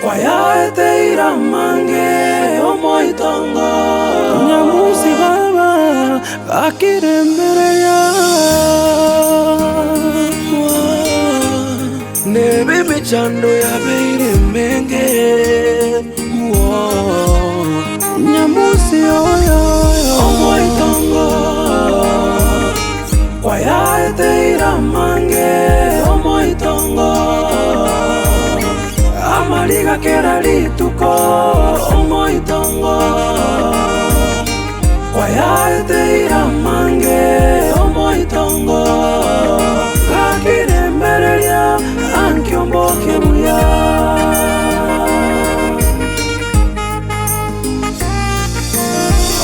Kwayaeteire amange omoitongo. Nyamusi baba gakiremereria. Nebe emechando yabeire emenge. Nyamusi oyo omoitongo. Kwayaeteire amange omoitongo. Amariga kera rituko omoitongo. Kwayaeteire amange omoitongo. Gakiremereria ankio mboke buya.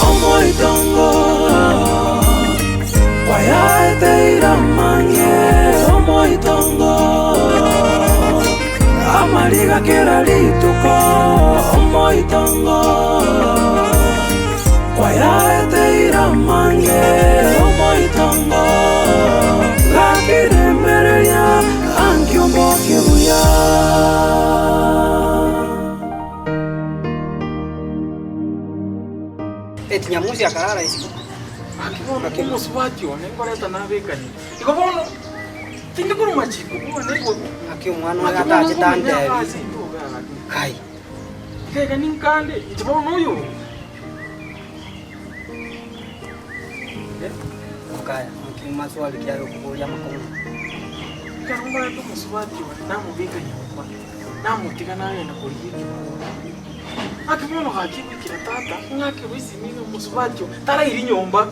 Omoitongo kwayaeteire amange omoitongo. Amariga kera rituko omoitongo. Kwayaeteire amange omoitongo. Gakiremereria ankio mboke buya. Eti Nyamusi akarara isiko. Gaki bono omosubati one nkoreta nabekanire. Igo bono tindi korwa machiko bwane igo. Gaki omwana oyo atachete antebi. Kai. Iga iga ninkande inche bono oyo. Mokaya, naki maswali ki aye okoboria amakong'u? Ekero nkoreta omosubati one namobeka nyomba, namotiga nagenda korigia ekebago. Gaki bono gaki goikera tata, ng'akerwe isimi ng'a omosubati oyo tarairi nyomba.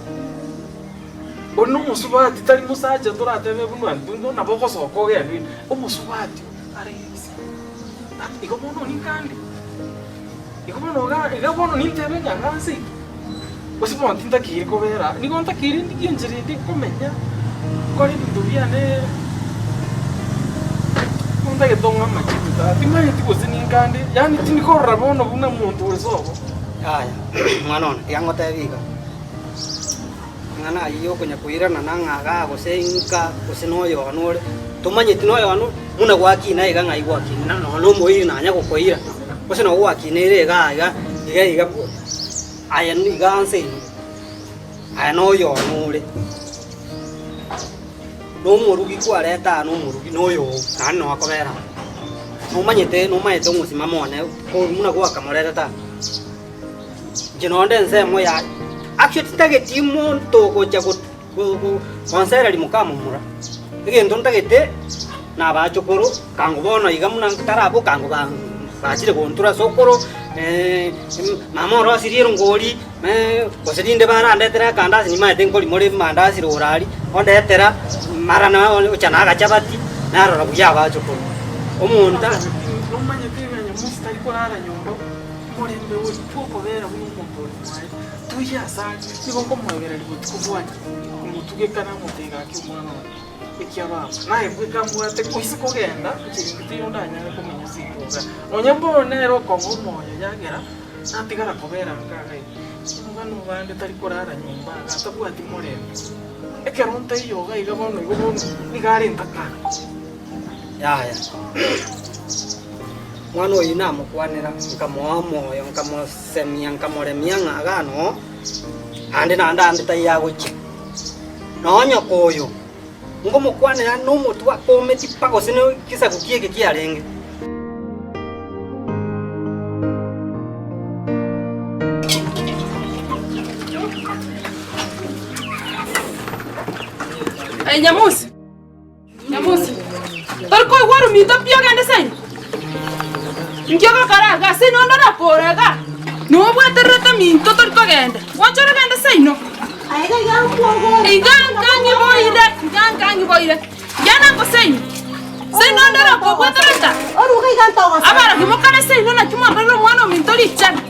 Oria nomosubati tari mosacha toratebe buna intwe nabo ogosoka ogende, omosubati oyo tarairi isiko. Tata igo bono ninkande, igo bono iga iga bono nintebe ng'a iga nse ime, gose bono tintakeiri kobera aa, nigo ntakeire ndigie enchera ende nkomenya, nkore ebinto biane. Ntagete ong'e amachibu tata, timanyeti gose ninkande, yaani tindi korora bono buna omonto ore sobo. Yaya, mwana one, tiga ngotebie iga, amang'ana ayio ya okonya koirana na ng'a igaa gose inka gose na oyono ore, tomanyeti na oyono buna gwakina iga ng'ai gwakina na nonya omoiri nanya gokoira, gose nabo gwakineire igaa iga iga iga aye iga nse ime, aye na oyono ore. Nomorugi kwareta aa nomorugi noyo oo, naende noo akobera aa. Nomanyete nomanyete omosimamo one korwa buna gwakamorerete aa. Inche nonde ensemo yaye, actually tintageti monto ogocha go go go gonsereria mokamomura, egento ntagete nabachokoro kango bono iga buna ntaraboka ango ba bachire gontura sokoro mama orosirie erongori. Gose rinde barandetere akandasi nimaete nkorimora emandasi rogoro aria, ondetera mara na ocha na agachabati, narora buya abachokoro. Omonto a. Nomanyete ng'a Nyamusi tari korara nyomba omorembe oria bw'okobera buna omonto ore mwaye, toiyo asare, nigo nkomoebereria botuko bwane, komotugeka namotebia gaki omwana one, ekiababa, naye bweka mbwate oise kogenda, inche rende teiyo ndanyare komenya ase etoka. Nonya mbono nere okong'a omoyo yagera. Natigara kobera nka iga, omogano obande tari korara nyomba iga atabwati morembe. Ekero ntaiyo iga iga bono igo bono nigo are ntakana. Yaya, mwana oyio namokwanera, nkamoa omoyo, nkamosemia, nkamoremia ng'a iga noo, ande naende ande taiyo agochia. Nonya koyo, nkomokwanera nomotwe akometi pa gose ne egesaku kieke kiarenge. Aye Nyamusi, Nyamusi, tori koigwa oruminto pi ogende seino? Inki ogokora iga? Seino onde orakore iga? Nobwatererete minto tori kogenda, gwancha orogende seino? Iga nka ng'iboire, iga nka ng'iboire. Genda nko seino. Seino onde orakobwatererete? Abarogi mokare seino naki mwakorire omwana ominto richani?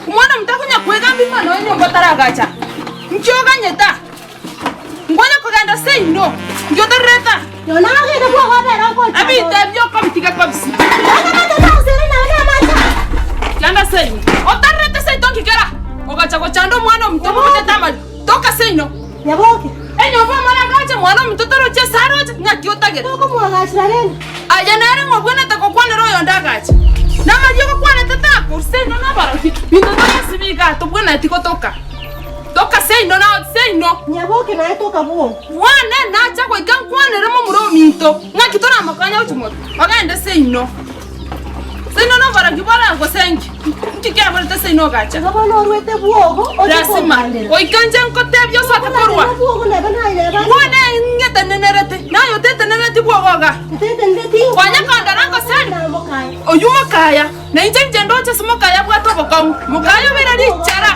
Omwana ominto akonya kwegambia imana oye nyomba otaragacha. Inki oganyete aa? Nkonya kogenda seino, inki otarerete aa? Ebinto ebio okobitiga kobisi. Genda seino. Otarerete seito nki kera? Ogacha gochanda omwana ominto omobetete amario. Toka seino. Enyomba omwana agache, mwana ominto tarochi ase aroche, ng'aki otagete? Aye nere ng'a obwenerete gokwanera oyonde agache. Seino nabaroki, binto togosiba igaa tobwenereti gotoka. Toka seino na seino. Nyaboke naye toka bwoo. Bwane nacha goika nkwanere momura ominto, ng'aki toramokonye gochia motwe, ogende seino. Seino noboragia bore gose nki? Nki kiaborete seino ogacha? Igo bono orwete bwogo oche Lasima, konkandera. goika inche nkotebie osoke korwa. Nkonkandera bwogo nebe naye neba ande. Bwane ng'etenenerete, naye otetenereti bwogo iga. Ntetenereti Konya kondora ngoseri. Na mokaye. Oyio mokaya, na inche inche ndoche ase mokaya abwate obokong'u, mokaya obeire richara.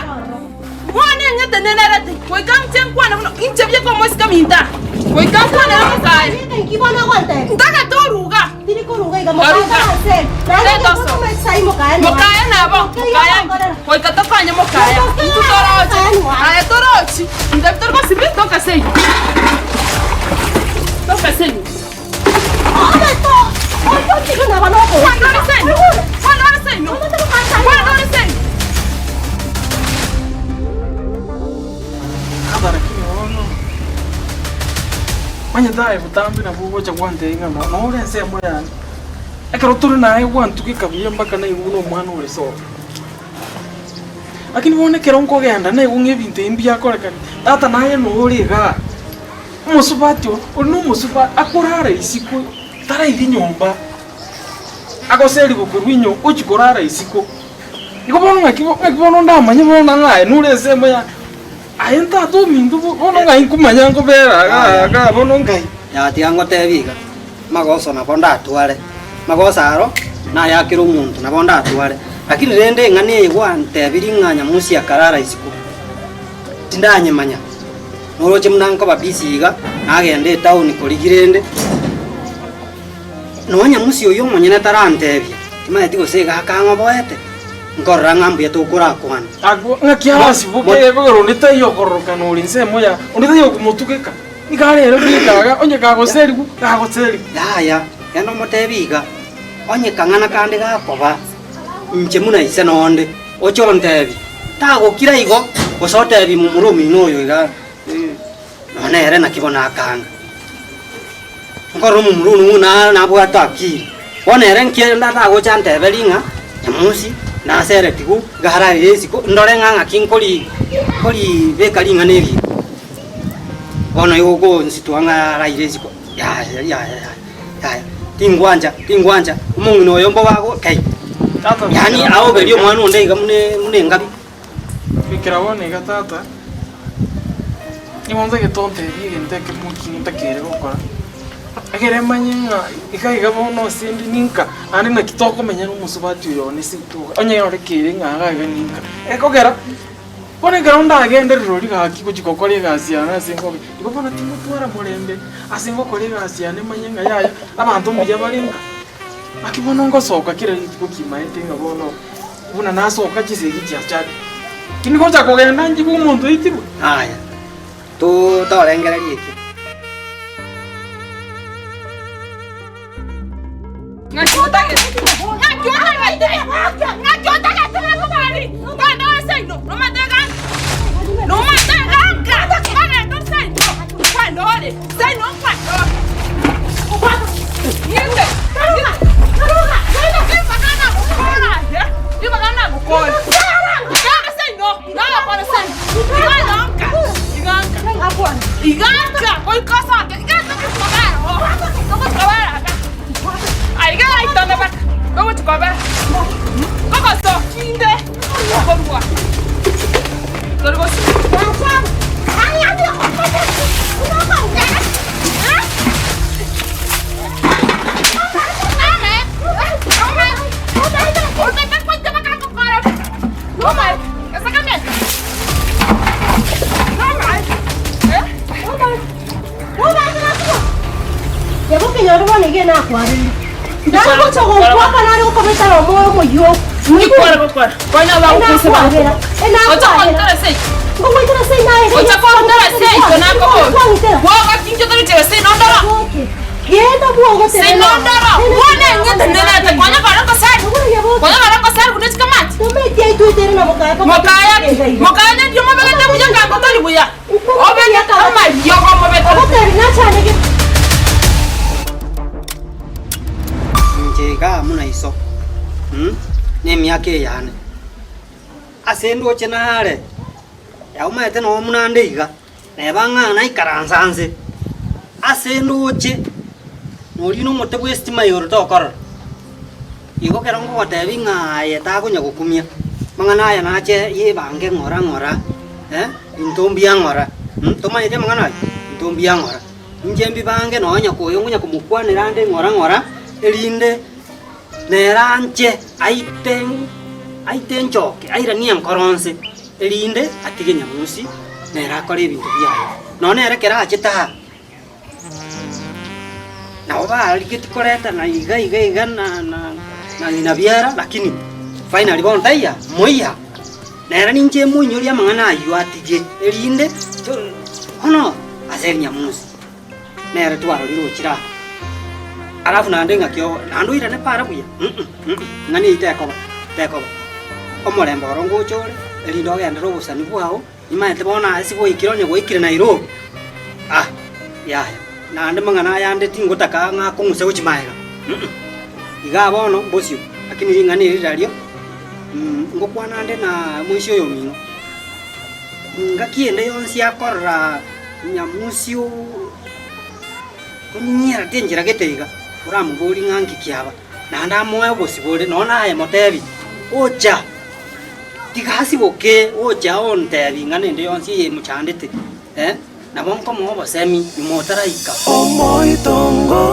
Bwane ng'etenenerete, goika inche nkwane buna inche bieka omosike minto aa, goika nkwanere mokaya. Inki bono ogontebia? Ntagete oruga. Tiri koruga iga mokaya Karuga. karanse. Naende Reta oso. ngotometi sai mokaya noa. Mokaya nabo, mokaya inki, goika tokonye mokaya. Intwe toroche, aye torochi, intwe tori gosibi toka seino. Toka seino. Kwani ore seino? Kwani ore seino? Kwani ore seino? Tata lakini bono omanyete aye botambe nabwo ogocha gwantebia ng'a no nore ensemo yane. Ekero tore naye gwantugeka buya mpaka naigwa buna omwana ore sobo. Lakini bono ekero nkogenda naigwa ng'a ebinto ebi mbiakorekana, tata naye nore igaa. Omosubati oo, ore nomosubati akorara isiko taraira nyomba, agoserigwa korwa inyo ochia korara isiko. Igo bono ng'aki bo ng'aki bono ndamanye bono ng'a aye nore ensemo yane, aye ntata ominto bo bono ng'ai nkomanya nkobera igaa igaa bono ngai. Yaya tiga ngotebie iga, magoso nabo ndatware, magoso aro nayakere omonto nabo ndatware, lakini rende eng'ana eye gwantebirie ng'a nyamusi akarara isiko, tindanyemanya. Noroche buna nkoba busy iga, nagenda etown korigia rende, nonya nyamusi oyio omonyene tarantebia, timanyeti gose iga akang'oboete, nkorora ng'a mbuya tokorakwana. Agwo ng'aki arasiboke ekogera onde taiyo okororokana ore ensemo ya onde taiyo okomotugeka, nigo arere bweka iga onye kagoserigwa kagoserigwa. Yaya, genda omotebie iga, onye kang'ana kande gakoba, inche buna ise nonde. Oche ontebie, tagokira igo, gose otebie momura omino oyo iga, nonya nere naki bono akanga. Nkorora omomura one buna nabwate akili, bono ere nki tagocha anteberie ng'a nyamosi naseretigwe iga ararire isiko, ndore ng'a ng'aki nkori nkoribeka ring'ana eri iga. Bono igo ogonsitua ng'a araire isiko, yaya yaya yaya. Yaya, tingwancha, tingwancha, omong'ina oyo mbobe ago kai. Tata, Yaani aoberie omwana onde iga buna buna engabi. Goikera bono iga tata, nigo ntagete ontebie egento ekemo ki ntakeire gokora, ekere manye ng'a iga iga bono ase inde ninka, naende naki tokomenya na omosubati oyo one seito iga, onye orekeire ng'a iga iga ninka. Ekogera. Bono ekero ndagende rirori gaki gochia gokora egasi yane ase ngobe, igo bono tingotwara morembe ase ngokora egasi yane manye ng'a yaya abanto mbuya bare nka. Naki bono ngosoka kera rituko kimaete ng'a bono buna nasoka chisegi chiachakire. Tindi gocha kogenda nchigwe omonto oitirwe. Aya, to torengererie ekio. Ng'aki otagete? Ng'aki otagete? Ng'aki otagete nakobani? Genda ore seino, nomanyete iga nomanyete iga nka ogende ore seino, kwenda ore seino nkwenda ore. Ng'ite, ng'ite, ribaga nagokora aye, ribaga nagokora. Genda seino, nagokora seino, iga nka, iga nka, iga nka, goika osoke, genda togochikobera oo, togochikobera aka. Aiga aitane baka, togochikobera. Kogosokia inde, okorua. Tori gosika. Nyaboke nyore bono iga nakwarire. Nare gocha gokwaka nare gokobetera omoyo omoyio. Enakwabera. Enakwabera. Ngogoitera sei naye. Nyaboke. Genda bwogotere. Tometi aitwetere na mokaya Mokaya, mokaya ndio mobegete buya kango tori buya. Obegete amariogo mobete. Ogotebi nachanege. Inche iga amo na iso, na emiaka eyane. Ase ndoche nare, yaumaete nonya buna nde iga, neba ng'a naikaransa nse, ase ndoche, noria na omote bwa estima igoro tokorora. Igo ekero ngogotebia ng'a aye takonya gokumia, amang'ana aya nache yebange ng'ora ng'ora, into mbuya ng'ora, tomanyeti amang'ana ayio? Into mbuya ng'ora. Inche mbibange nonya koyo ngonya komokwanera ande ng'ora ng'ora, erinde nere anche aite aite enchoke, airanie enkoro nse, erinde atige nyamusi nere akore ebinto biaye. Nonya nere ekero achete aa, nabo barigetie koretana iga iga iga na na na ng'ina biara lakini finally bono taiya, moiya. Nere ninche moinyorie amang'ana ayio atige, erinde to bono ase rinyamusi nere twarorire ochire aa. Alafu naende ng'aki ogo naende oirane para buya mh ng'a eyio tekoba tekoba. Omorembe oro ngocha ore, erinde ogenderere obosani bwao, nimaete bono ase gwaikire onye gwaikire Nairobi, ah yaya, naende mang'ana aya ande tingotaka ng'a akong'use gochia magega mh. Igaa bono mbosio, lakini ring'ana eri riario ngokwana ande na moisia oyo omino, ngaki ende yonsi akorora nyamusi oo onyinyerete enchera gete iga, oramoborie ng'a nki kiaba, naende amoe obosibore nonya naye motebi, ocha tiga asiboke ocha ontebi ng'a nende yonsi eye emochandete eh, nabo nkomoa obosemi nyuma otaraika. Omoitongo.